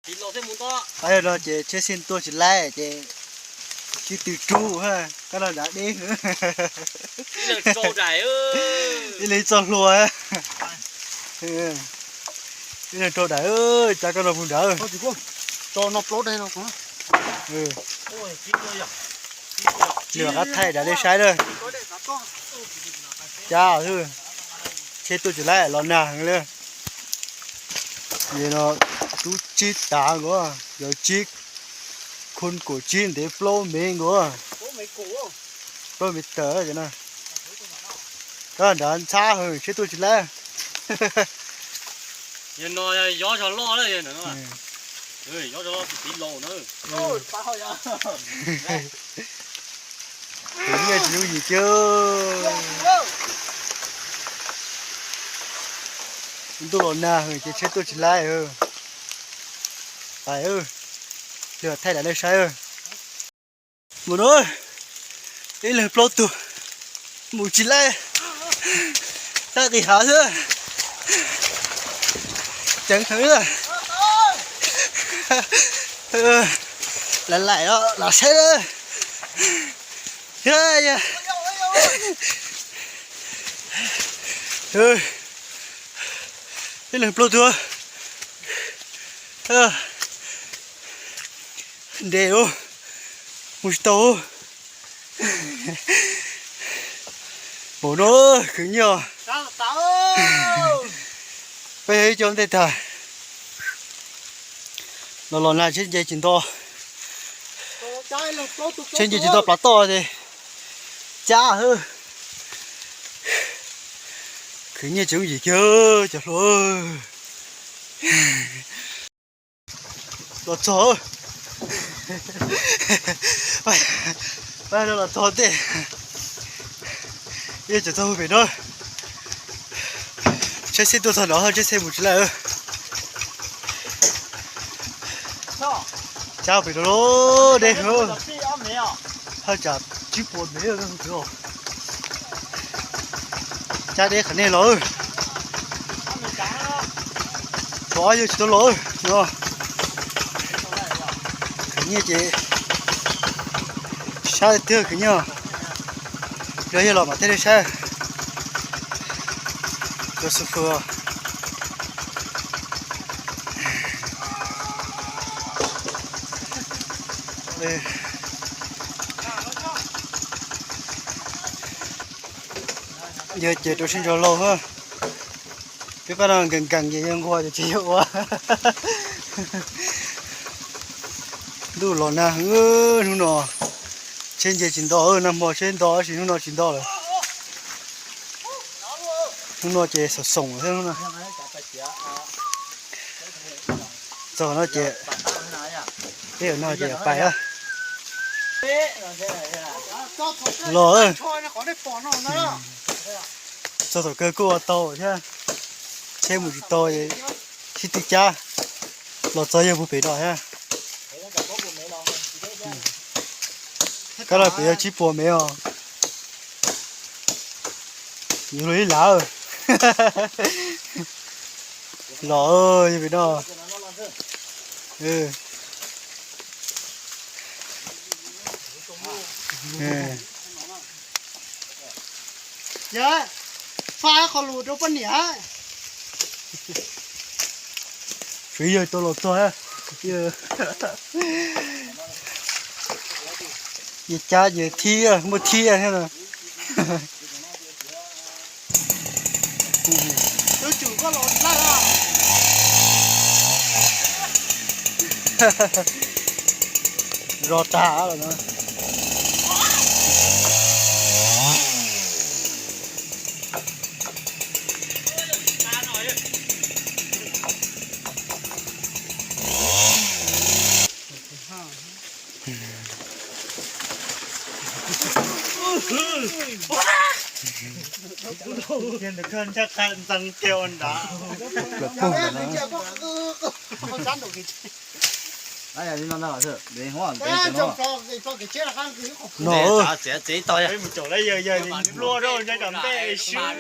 Pab yog no ces tsheb xij tuaj tsis laib ces sib tw rub, koj no nrad deb. Ib leeg txoj hlua, ib leeg rau daim, cab koj no mus nrad. Nws qab thaij daim nej saib na. Cab, tsheb tuaj tsis laib los nag heev li. Yog no tub tsib tav nkaus, yog tsib, khun kaum tsib ntev plaub mev nkaus, plaub mev tawm na. Nrad ntxhab heev tsheb tuaj tsis laib. Yog no yob zog loj lawm, yob zog loj tiv laus na. Tus nyiaj tsis yooj yim kiag. Ntuj los nag ces tsheb tuaj tsis laib. Pais, thaij daim nej saib. Mus no, ib leeg plaub tug, mus tsis laib, tab qis hav xwb. Ceev heev. Laim laim os, lam saib na. Ib leeg plaub tug, nres mus tsis tau. Npaum no khwv nyiaj. Peb yog ib co ntej tag los los nag tsheb nce tsis nto, tsheb nce tsis nto plav toj ces cab. Khwv nyiaj tsis yooj yim kiag cov hluas. Los txog, los txog tej, ib tseem txog pem no. Tsheb xij tuaj txog no, tsheb xij mus tsis laib. Cab pem no deb, thaj tsam tsib puas mev. Cab deb qhov nej los, tshuav ob yawg tsis tau los no. Khwv nyiaj ces sab tiag khwv nyiaj. Yog yawg los mam thiaj li saib. Cov xu fw. Yog ces rau sib ntso laug, peb pab no nkees nkees ces yog nquag ces tsis yog ua. Ntuj los nag heev hnub no, tsheb nce tsis nto, nag hmo tsheb nto tab sis hnub no tsis nto lawm. Hnub no ces xoom xoom thiab hnub no. Txog no ces, peb no ces pais. Los, txog thaum kawg kuj ua tau thiab, tsheb mus tsis tau, sib tw cab. Los txog yawg puag pem no thiab. Kab laj pem yog tsib puas mev os. Yuav luag ib lav. Los yog pem no. Faj qhov lus rau poj niam. Tsuav yawg tau los txog, yawg cab yawg thib muaj thib thiab no. Zos tag lawm no. Plaws pug ntawm no. No, txiav txiav to, mus caum lawv yawg yawg nplua rau ntshe cov ntej swb.